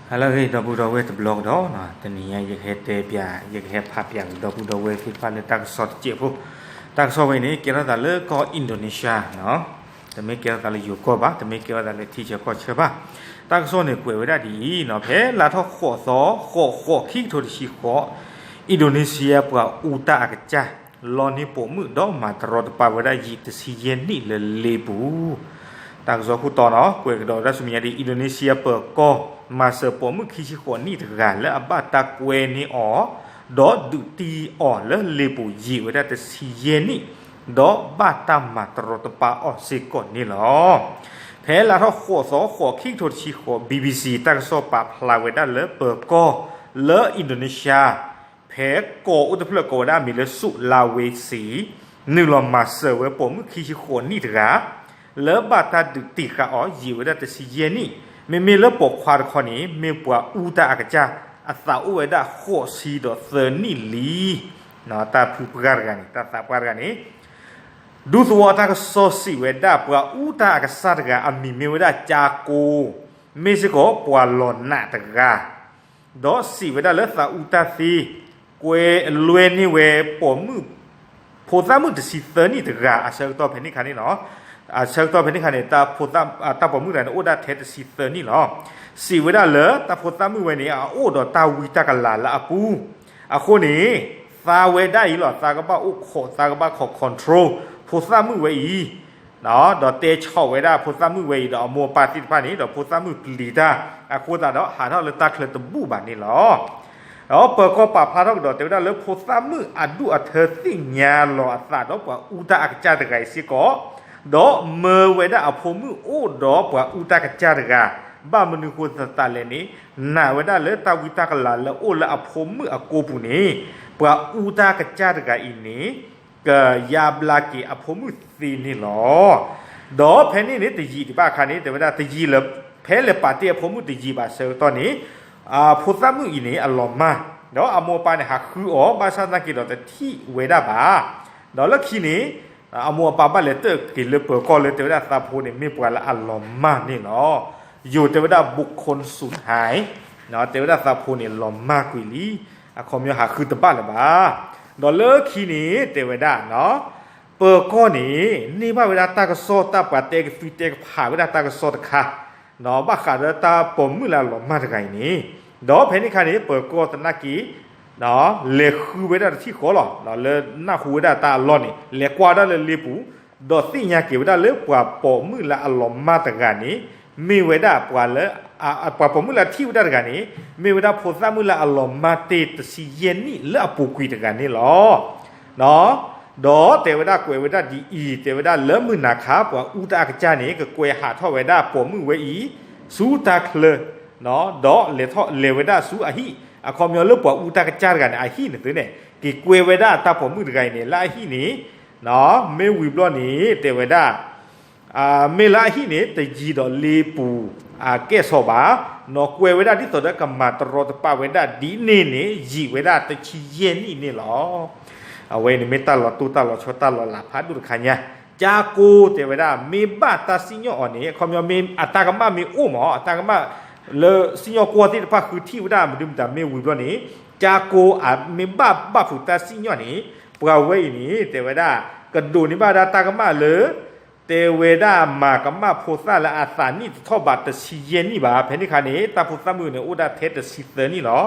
ဟါလၢအဂ့ၤ ဒီပုၢ်ဒီဝဲၢ်တဘျီကဒီး, တနံၤညါယကဟဲတဲပျး ယကဟဲဖးပျးက့ၤ ဒီပုၢ်ဒီဝဲၢ်သ့ၣ်တဖၣ်လၢတၢ်ကစီၣ်တစဲးဖိ, တၢ်ကစီၣ်ဝဲအံၤန့ၣ် ကဲထီၣ်သးလၢကီၢ် Indonesia တမ့ၢ်ကဲထီၣ်သးလၢယိၤကီၢ်ဘၣ်, တမ့ၢ်ကဲထီၣ်သးလၢထံဆၢကီၢ်ဆၢဘၣ်. တၢ်ကစီၣ်န့ၣ်ကွဲးဝဲဒၣ်ဒ်အံၤ, ဖဲလါထီၣ်ဃိးသီ ဃိး ဃိး ခံကထိတဆံဃိး, Indonesia ပှၤအူတၢ်အကစၢ် လီန့ၢ်ပိာ်မုၣ်ဒီးမၤတရီတပါဝဲဒၣ်ယံာ်တဆံယဲၢ်နံၣ်လၢလ့ပူၤ. တၢ်ကစီၣ်ခိၣ်တီနီၤ ကွဲးကဒီးဝဲဒၣ်ဆူမဲာ်ညါဒ် Indonesia ပၢၤကီၢ် မၤစၢၤပိာ်မုၣ်ခံဆံဃိးနံၣ်တဂၤလၢအဘၣ်တၢ်ကွဲန့ၢ်အီၤ ဒီးဒုးတံၢ်အီၤလၢလ့ပူၤယံာ်ဝဲဒၣ်တဆံယဲၢ်နံၣ်, ဒီးဘၣ်တၢ်မၤတရီတပါအီၤစ့ၢ်ကီးန့ၣ်လီၤ. ဖဲလါထီၣ်ဃိးသီ ဃိး ခံကထိတဆံဃိး BBC တၢ်ကစီၣ်ပာ်ဖျါဝဲဒၣ်လၢပၢၤကီၢ်လၢ Indonesia ဖဲကီၢ်အိၣ်တဖျၢၣ်ကိးဝဲဒၣ်အမံၤလၢ Sulawesi နုာ်လီၤမၤစၢၤဝဲပိာ်မုၣ်ခံဆံဃိးနံၣ်တဂၤ လၢဘၣ်တၢ်ဒုးတံၢ်ဃာ်အီၤယံာ်ဝဲဒၣ်တဆံယဲၢ်နံၣ်, မ့မ့ၢ်လၢပိာ်ခွါတခီန့ၣ် မ့ၢ်ပှၤအူတၢ်အကစၢ် အသးအိၣ်ဝဲဒၣ်ဃိးဆံဒီးသၢနံၣ်လံ. တၢ်ဖုပှၢ်တဂၤန့ၣ် တၢ်သးပှၢ်တဂၤန့ၣ် ဒူသဝီတၢ်ကစီၣ်စံးဝဲဒၣ် ပှၤအူတၢ်အကစၢ်တဂၤအမံၤမ့ၢ်ဝဲဒၣ် ကၠါကိ, မ့ၢ်စ့ၢ်ကီးပှၤလီၤနာ်တဂၤ ဒီးစံးဝဲဒၣ်လၢသးအူတၢ်သ့ ကွဲလွဲန့ၢ်ဝဲပိာ်မုၣ် ဖိသၣ်မုၣ်တဆံသၢနံၣ်တဂၤ အဆၢကတီၢ်ဖဲန့ၣ်ခါန့ၣ်လီၤ. အဆၢကတီၢ်ဖဲန့ၣ်ခါန့ၣ် တၢ်ဖိသၣ် တၢ်ပိာ်မုၣ်တဂၤန့ၣ် အိၣ်ဒၣ်ထဲတဆံသၢနံၣ်လီၤ. စံးဝဲဒၣ်လၢတၢ်ဖိသၣ်မုၣ်ဝဲန့ၣ် အအိၣ်ဒီးတၢ်ဝံတၢ်ကလၤလၢအပူၤ, အဃိန့ၣ် သါဝဲဒၣ်အံၤလီၤ. သါကဘၣ်အိၣ်ခိး သါကဘၣ်ခိး control ဖိသၣ်မုၣ်ဝဲအံၤ ဒီးတဲဆီၣ်ဝဲဒၣ်ဖိသၣ်မုၣ်ဝဲအံၤဒီးအမိၢ်အပၢ်သ့ၣ်တဖၣ်န့ၣ် ဒီးဖိသၣ်မုၣ်ပျံၤတၢ် အဃိသတးဒီးဟးထီၣ်လၢတၢ်ချၢတဘူၣ်ဘၣ်န့ၣ်လီၤ. ဒီးပၢၤကီၢ်ပာ်ဖျါထီၣ်ကဒီး တဲဝဲဒၣ်လၢဖိသၣ်မုၣ်အဒူၣ်အထၢသ့ၣ်ညါလီၤအသးဒီးပှၤအူတၢ်အကစၢ်တဂၤအံၤစ့ၢ်ကီး, ဒီးမၢဝဲဒၣ်အဖိမုၣ်အိၣ်ဒီးပှၤအူတၢ်ကစၢ်တဂၤ, ဘၣ်မနုၤဃိသတးလဲၣ်န့ၣ် နာ်ဝဲဒၣ်လၢတၢ်ဝံတၢ်ကလၤလၢအိၣ်လၢအဖိမုၣ်အကိာ်ပူၤန့ၣ် ပှၤအူတၢ်ကစၢ်တဂၤအံၤန့ၣ် ကယါဘျါက့ၤအဖိမုၣ်သ့န့ၣ်လီၤ. ဒီးဖဲန့ၣ်န့ၣ် တယံာ်ဒံးဘၣ်အခါန့ၣ် တဲဝဲဒၣ်တယံာ်လၢ ဖဲလဲၤပာ်တ့ၢ်အဖိမုၣ်တယံာ်ဘၣ်ဆၢကတီၢ်န့ၣ် အဖိသၣ်မုၣ်အံၤန့ၣ် အလီၤမၢ်, ဒီးအမိၢ်အပၢ်န့ၣ် ဟးဃုအီၤ ဘၣ်ဆၣ်သနာ်က့ဒီးတထံၣ်ဝဲဒၣ်ဘၣ်. ဒီးလၢခံန့ၣ် အမိၢ်အပၢ်ဘၣ်လဲၤတၢၣ်က့ၤလၢပၢၤကီၢ်လၢတဲဝဲဒၣ်သးဖိန့ၣ် မ့ၢ်ပှၤလၢအလီၤမၢ်န့ၣ်လီၤ. ယိၤတဲဝဲဒၣ် บุคคลสูญหาย တဲဝဲဒၣ်သးဖိန့ၣ် လီၤမၢ်ကွံာ်လံ, အခီပညီဟးဃုတဘၣ်လၢၤဘၣ်. ဒီးလၢခံန့ၣ် တဲဝဲဒၣ် ပၢၤကီၢ်န့ၣ် န့ၢ်ဘၣ်ဝဲဒၣ်တၢ်ကစီၣ် တၢ်ပှၤတဲကသွံတဲကဖးဝဲဒၣ်တၢ်ကစီၣ်တခါ ဘၣ်ဃးဒီးတၢ်ပိာ်မုၣ်လၢအလီၤမၢ်တဂၤအံၤန့ၣ်, ဒီးဖဲန့ၣ်အခါန့ၣ် ပၢၤကီၢ်သနာ်က့ လဲၤဃုဝဲဒၣ်တထံၣ်ဃီလီၤ. လၢနၢ်ဟူဝဲဒၣ်တၢ်အလီၢ်န့ၣ် လဲၤကွၢ်ဒၣ်လၢလ့ပူၤ, ဒီးသ့ၣ်ညါက့ၤဝဲဒၣ်လၢပှၤပိာ်မုၣ်လၢအလီၤမၢ်တဂၤန့ၣ် မ့ၢ်ဝဲဒၣ်ပှၤလၢ ပှၤပိာ်မုၣ်လၢအထံၣ်ဝဲဒၣ်တဂၤန့ၣ် မ့ၢ်ဝဲဒၣ်ဖိသၣ်မုၣ်လၢအလီၤမၢ်တ့ၢ်တဆံယဲၢ်နံၣ်လၢအပူၤကွံာ်တဂၤန့ၣ်လီၤ. ဒီးတဲဝဲဒၣ်ကွဲးဝဲဒၣ်ဒ်အံၤ, တဲဝဲဒၣ်လၢမုၢ်နၤခါ ပှၤအူတၢ်အကစၢ်န့ၣ် ကကွဲးဟးထီၣ်ဝဲဒၣ်ပိာ်မုၣ်ဝဲအံၤ ဆူတၢ်ချၢ, ဒီးလဲၤထီၣ်လဲၤဝဲဒၣ်ဆူအဟံၣ်, အခီပညီလၢပှၤအူတၢ်ကစၢ်တဂၤန့ၣ် အဟံၣ်န့ၣ်သုန့ၣ် က့ၤကွဲဝဲဒၣ်တၢ်ပိာ်မုၣ်တဂၤအံၤန့ၣ် လၢအဟံၣ်န့ၣ်, မ့ၢ်ဝံၤဘျီန့ၣ် တဲဝဲဒၣ် မ့ၢ်လၢအဟံၣ်န့ၣ် တယံၤဒီးလ့ပူၤ အကဲၣ်ဆိးဘၣ်, နီၢ်ကွဲးဝဲဒၣ်ဒ်သိးဒီးကမၤတရီတပါဝဲဒၣ်ဒ်န့ၣ်န့ၣ် ယံာ်ဝဲဒၣ်တဆံယဲၢ်နံၣ်န့ၣ်လီၤ. အဝဲန့ၣ်မ့ၢ်တၢ်လီၤတိၢ်တၢ်လီၤဆီတၢ်လီၤလးဖးဒိၣ်တခါညါ, ကၠါကိတဲဝဲဒၣ် မ့ၢ်ဘၣ်တၢ်စံၣ်ညီၣ်အီၤန့ၣ် အခီပညီမ့ၢ်အတၢ်ကမၣ်မ့ၢ်အိၣ်မး အတၢ်ကမၣ်လၢစံၣ်ညီၣ်ကွီၢ်သ့ၣ်တဖၣ်ဃုထံၣ်ဝဲဒၣ်မနုၤမတၤမ့ၢ်ဝံၤဘျီန့ၣ် ကၠါကိ မ့ၢ်ဘၣ်ဘၣ်ဖုးတၢ်စံၣ်ညီၣ်န့ၣ် ပှၤဝဲအံၤန့ၣ် တဲဝဲဒၣ် ကဒိးန့ၢ်ဘၣ်ဒၣ်တၢ်ကမၣ်လၢ တဲဝဲဒၣ်မၤကမၣ်ဖိသၣ်လၢအသးနံၣ်တထီၣ်ဘးတဆံယဲၢ်နံၣ်ဘၣ်. ဖဲန့ၣ်အခါန့ၣ် တၢ်ဖိသၣ်မုၣ်န့ၣ် အိၣ်ဒၣ်ထဲတဆံသၢနံၣ်လီၤ.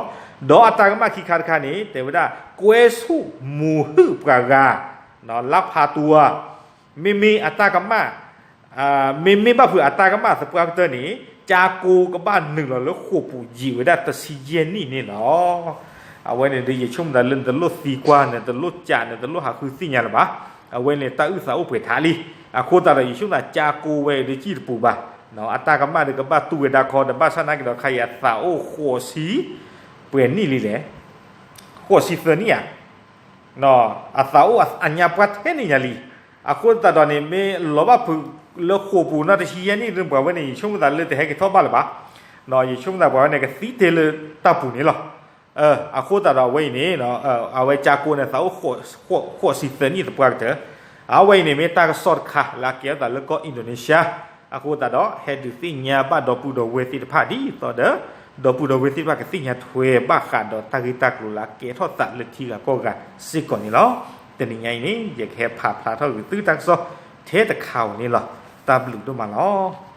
ဒီးအတၢ်ကမၣ်ခံခါတခါန့ၣ် တဲဝဲဒၣ် ကွဲဆူၣ်မူၤဟုၣ်ပှၤဂၤ လါဖးတူၤဧါ, မ့မ့ၢ်အတၢ်ကမၣ် မ့မ့ၢ်ဘၣ်ဖုးအတၢ်ကမၣ်သပှၢ်ကတၢၢ်န့ၣ် ကၠါကိကဘၣ်နုာ်လီၤလၢဃိာ်ပူၤယံာ်ဝဲဒၣ်တဆံယဲၢ်နံၣ်န့ၣ်လီၤ. အဝဲန့ၣ်ဒီးယဆိကမိၣ်သးလၢနတလိၣ်သံကွၢ် နတလိၣ်ကး နတလိၣ်ဟးဃုသ့ၣ်ညါလၢၤဘၣ်. အဝဲန့ၣ်တၢ်အုၣ်သးအိၣ်ပှဲၤထါလံ. အဃိသတးဒီးယဆိကမိၣ်သးကၠါကိဝဲအံၤဒီးစံၣ်တပူၤဘၣ်. အတၢ်ကမၣ်ဒီးကဘၣ်တူၢ်ဝဲဒၣ်ခီ ဒီးဘၣ်ဆၣ်နာ်က့ဒီးခါအံၤအသးအိၣ်ဃိးဆံ ပှဲၤနံၣ်လံလဲၣ်, ဃိးဆံသၢနံၣ်ဧါ အသးအိၣ်အညါပှၢ်ထဲန့ၣ်ညါလံ. အဃိသတးဒီးန့ၣ် မ့ၢ်လီၤဘၣ်ဖုးလၢဃိာ်ပူၤနီၢ်တဆံယဲၢ်နံၣ် ပှၤဝဲန့ၣ် ယဆိကမိၣ်သးလၢတဟဲက့ၤထီၣ်ဘၣ်လၢၤဘၣ်. ယဆိကမိၣ်သးပှၤဝဲန့ၣ် ကသံတ့ၢ်လၢတၢ်ပူၤန့ၣ်လီၤ. အဃိသတးဒီးအဝဲအံၤန့ၣ် အဝဲကၠါကိန့ၣ်သးအိၣ်ဃိးဆံသၢနံၣ်သပှၢ်ကတၢၢ်. အဝဲအံၤန့ၣ်မ့ၢ်တၢ်ကစီၣ်တခါလၢအကဲထီၣ်သးလၢကီၢ် Indonesia. အဃိသတးဒီး ဟဲဒုးသ့ၣ်ညါဘၣ်ဒီပုၢ်ဒီဝဲၢ်သ့ၣ်တဖၣ်ဒ်သိးဒီး ဒီပုၢ်ဒီဝဲၢ်သ့ၣ်တဖၣ်ကသ့ၣ်ညါထွဲဘၣ်ဃးဒီးတၢ်ဂ့ၢ်တၢ်ကျိၤလၢအကဲထီၣ်သးလၢထံဂၤကီၢ်ဂၤစ့ၢ်ကီးန့ၣ်လီၤ. တနံၤညါအံၤန့ၣ် ယကဟဲဖးဖျါထီၣ်ဂ့ၤသုတၢ်ကစီၣ်ထဲတခါဧိၤန့ၣ်လီၤ. တၢ်ဘျုးဒိၣ်မးလီၤ.